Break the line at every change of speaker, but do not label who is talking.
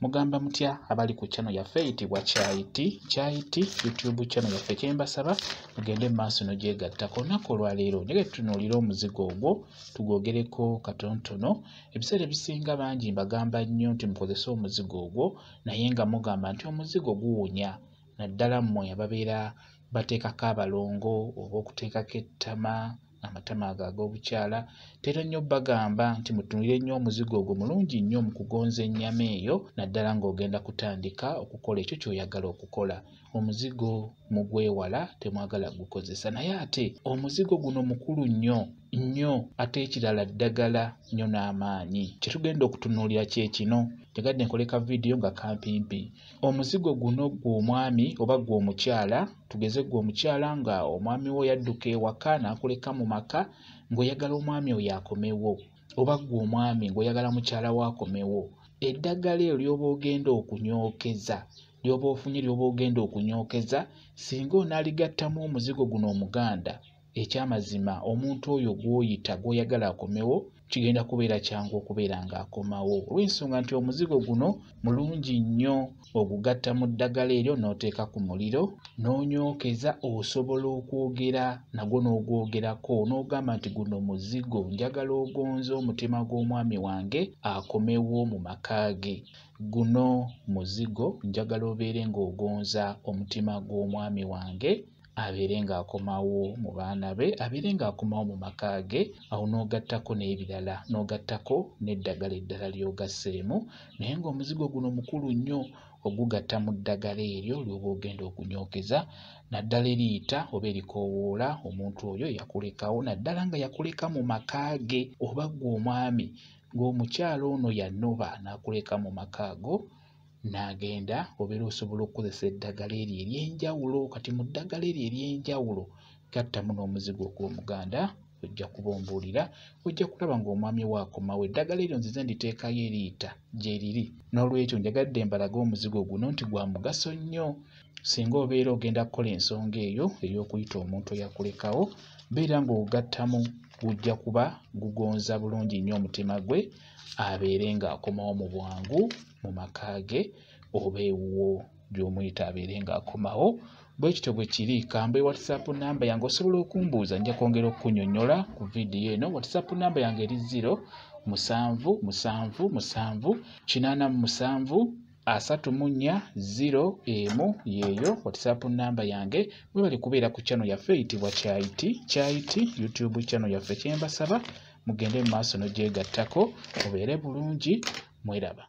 Mugamba mutya abali ku channel yaffe eyitibwa Kyayiti Kyayiti YouTube channel yaffe? Kyembasaba mugende mu maaso n'ogyegattako. Olunaku olwaleero njagala tutunuulire omuzigo ogwo tugwogereko katonotono. Ebiseera ebisinga bangi mbagamba nnyo nti mukozese omuzigo ogwo, naye nga mugamba nti omuzigo guwunya, naddala mmwe ababeera bateekako abalongo oba okuteekako ettama, amatama ago ag'obukyala. Ntera nnyo bagamba nti mutunuulire nnyo omuzigo ogwo, mulungi nnyo mu kugonza ennyama eyo, naddala ng'ogenda kutandika okukola ekyo ky'oyagala okukola. Omuzigo mugwewala, temwagala gukozesa, naye ate omuzigo guno mukulu nnyo nnyo, ate ekirala ddagala nnyo n'amaanyi. Kye tugenda okutunuulira kye kino. Njagadde nkole ka vidiyo nga kampimpi. Omuzigo guno ggwe omwami oba ggwe omukyala, tugeze ggwe omukyala nga omwami wo yadduka ewaka n'akuleka mu maka ng'oyagala omwami oyo akomewo, oba ggwe omwami ng'oyagala mukyala wo akomewo, eddagala eryo ly'oba ogenda okunyookeza, ly'oba ofunye ly'oba ogenda okunyookeza, singa onaaligattamu omuzigo guno omuganda, ekyamazima omuntu oyo gw'oyita gw'oyagala akomewo kigenda kubeera kyangu okubeera ng'akomawo, olw'ensonga nti omuzigo guno mulungi nnyo. Ogugatta mu ddagala eryo n'oteeka ku muliro n'onyookeza, osobola okwogera nagwo n'ogwogerako n'ogamba nti guno muzigo, njagala ogonze omutima gw'omwami wange akomewo mu maka ge. Guno muzigo, njagala obeere ng'ogonza omutima gw'omwami wange abeere ng'akomawo mu baana be, abeere ng'akomawo mu maka ge. Awo n'ogattako n'ebirala, n'ogattako n'eddagala eddala ly'ogasseemu, naye ng'omuzigo guno mukulu nnyo ogugatta mu ddagala eryo ly'oba ogenda okunyookeza, naddala eriyita oba erikoowoola omuntu oyo eyakulekawo, naddala nga yakuleka mu maka ge, oba ggwe omwami ng'omukyala ono yanoba n'akuleka mu maka ago n'agenda, obeera osobola okukozesa eddagala eryo ery'enjawulo. Kati mu ddagala eryo ery'enjawulo gattamu n'omuzigo ogw'omuganda, ojja kuba ombuulira, ojja kulaba ng'omwami wo akomawo. Eddagala eryo nzize nditeekayo eriyita gye riri. N'olwekyo njagadde mbalage omuzigo guno nti gwa mugaso nnyo. Singa obeera ogenda kukola ensonga eyo ey'okuyita omuntu eyakulekawo, beera ng'ogattamu, gujja kuba gugonza bulungi nnyo omutima gwe, abeere ng'akomawo mu bwangu mu maka ge oba ewuwo gy'omuyita abeere ng'akomawo. Bwe kityo bwe kiri. Kambe WhatsApp namba yange, osobola okumbuuza, nja kwongera okukunnyonnyola ku vidiyo eno. WhatsApp namba yange eri 0 7 7 7 87 34 0 1, yeeyo WhatsApp namba yange. Mwebale kubeera ku channel yaffe eyitibwa Kyayiti Kyayiti YouTube channel yaffe. Kyembasaba mugende mu maaso n'ogyegattako, mubeere bulungi, mweraba.